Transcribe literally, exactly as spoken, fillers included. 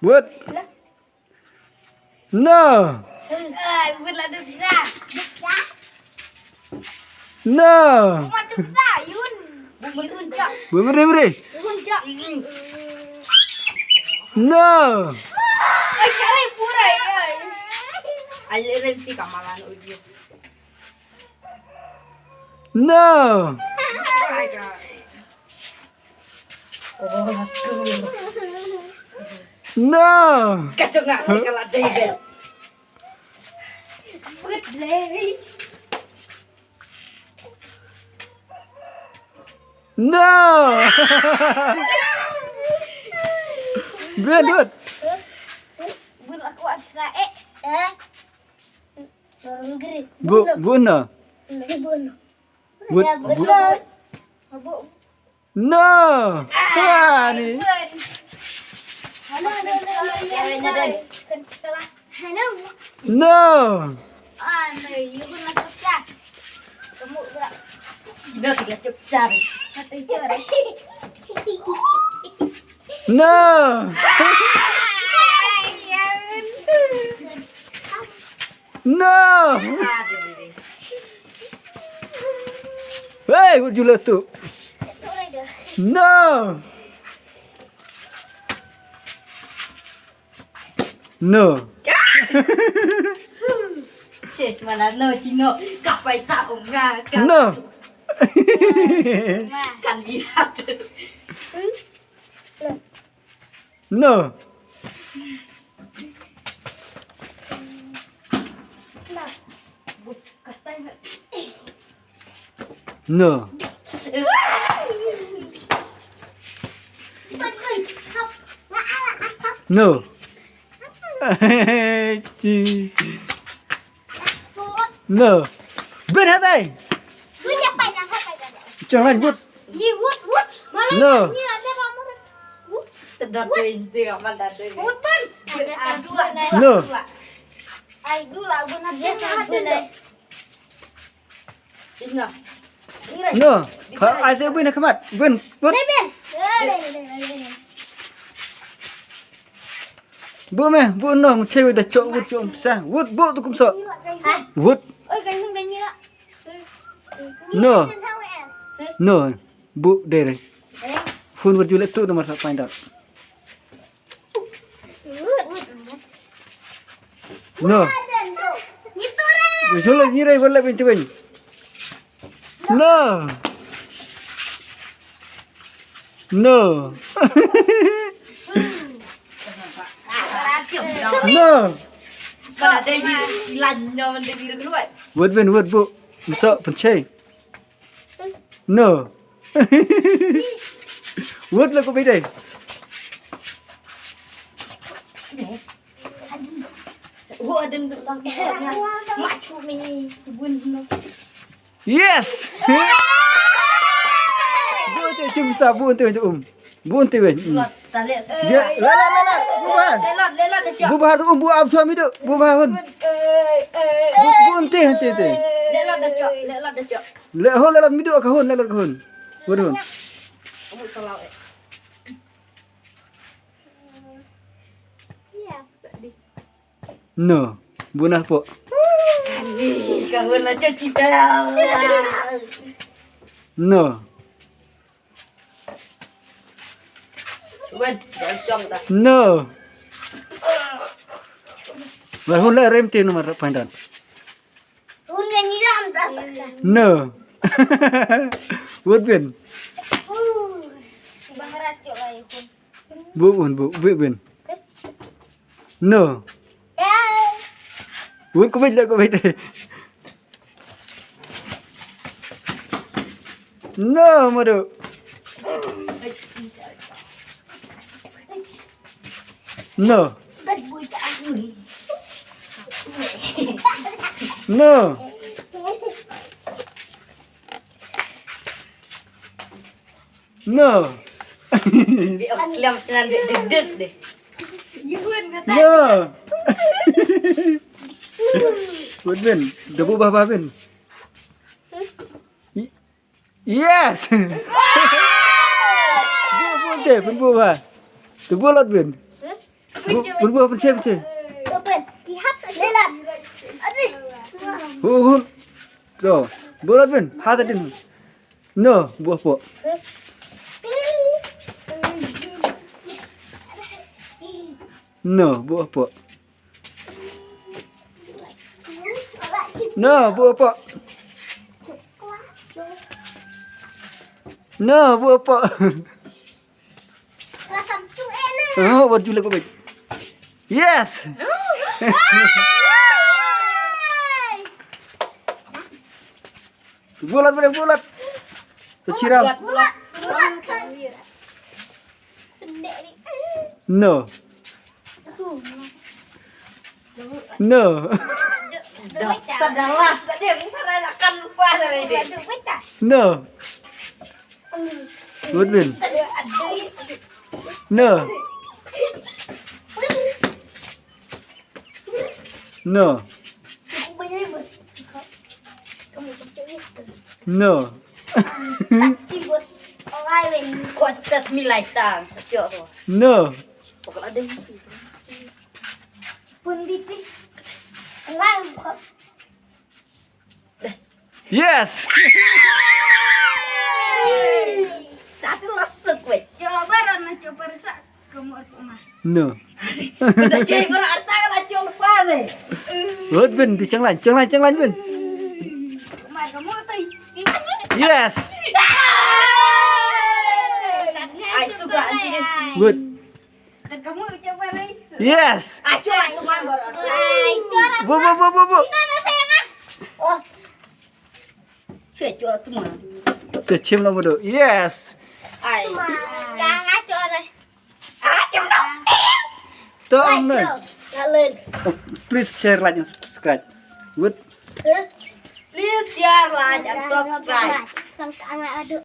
Wut. No. Ai, wut la duk sa. Duk sa. No. Wut duk sa, yun. Bumri, bumri. Bumri, bumri. Yun, jak. No. Ai, cari pura ya. Ai, ren si kamalan uji. No. Oh, school. No. Kacau nggak? Kalau David. Good day. No. Good, good. Good, aku ada sa-, eh, eh. Bu, bu no. Bu, bu. No. Ha, ni. No. No. No. Hey, would you let to? No. No. Sis, mana no, sino? Kapai sa, om nga, ka-, No. Kan bilang. No. No. No. No. Ben hatai. Chang lan but. No. No. No. Ha, ai se bin khmat. Bin. Bin. Bu me, bu no, ngi chewe da chok, wut chok sa. Wut, bu tu kum so. Wut. No. No. Bu dere. Phone wut ju le tu nomor sa find out. No. Wujule nyirai wala bin tibin. No. No. No. Wut bin, wut bu. Masa penchai. No. Wut la ko bidai. Yes. Bu te chim sa, bu te um. Bu te wen. Dia, la, la, la, la. Bu ba. Bu ba tu um, bu ap suami tu. Bu ba hun. Bu, bu te, te, te. Le ho, le mi duk ka hun, le ka hun. Hun, hun. No. Bu na po. Ka hun la cha chi ta. No. Wen, dah cong dah. No. Wah, hun la rem te nomor pandan. Hun ngan nyiram ta sa. No. Wut bin. Uh, si bang racok lah ya, hun. Bu, hun, bu, bu bin. No. Ya. Wut, ko bait la, ko bait. No, madu. No. No. No. Bi ong slam slam dek dek dek deh. No. Wut bin, da bu ba ba bin. Yes. Bu bu te, pun bu ba. Te bu lot bin. Bu, bu, bu, pynche, pynche. Open. Ki hap sa jalan. Aduh. Hu, hu. To. Bulat bin. Hata din. No, buh hapoh. No, buh hapoh. No, buh hapoh. No, buh hapoh. Oh, wat ju leh ko bej. Yes. Bulat, bulat, bulat. Sa chirau. Bulat, bulat. No. No. Dah, dah last tadi, aku tak nak lakukan lupa dari dia. No. Good win. No. No. No. Kau tak milai tang, setiap tu. No. Pokok ada. Pun bitik. Enggak. Yes. Satu masuk weh. Coba rana coba rusak. Kamu aku mah. No. Dah cai bara arta kalau coba deh. Wot bin di changlan, changlan, changlan bin. Mah kamu tu. Yes. Ai suka anti deh. Good. Yes. Ayo, ayo, man, baru. Ayo, corak. Bu, bu, bu, bu, bu. Ina na sayang ah. Oh. Cuy, corak tu man. Te chim la bodo. Yes. Ai. Jangan corak. Ah, chim dong. To, like, no. Kalen. Oh, please share, like, and subscribe. Good. Please share, like, and subscribe. Sampai anak adu.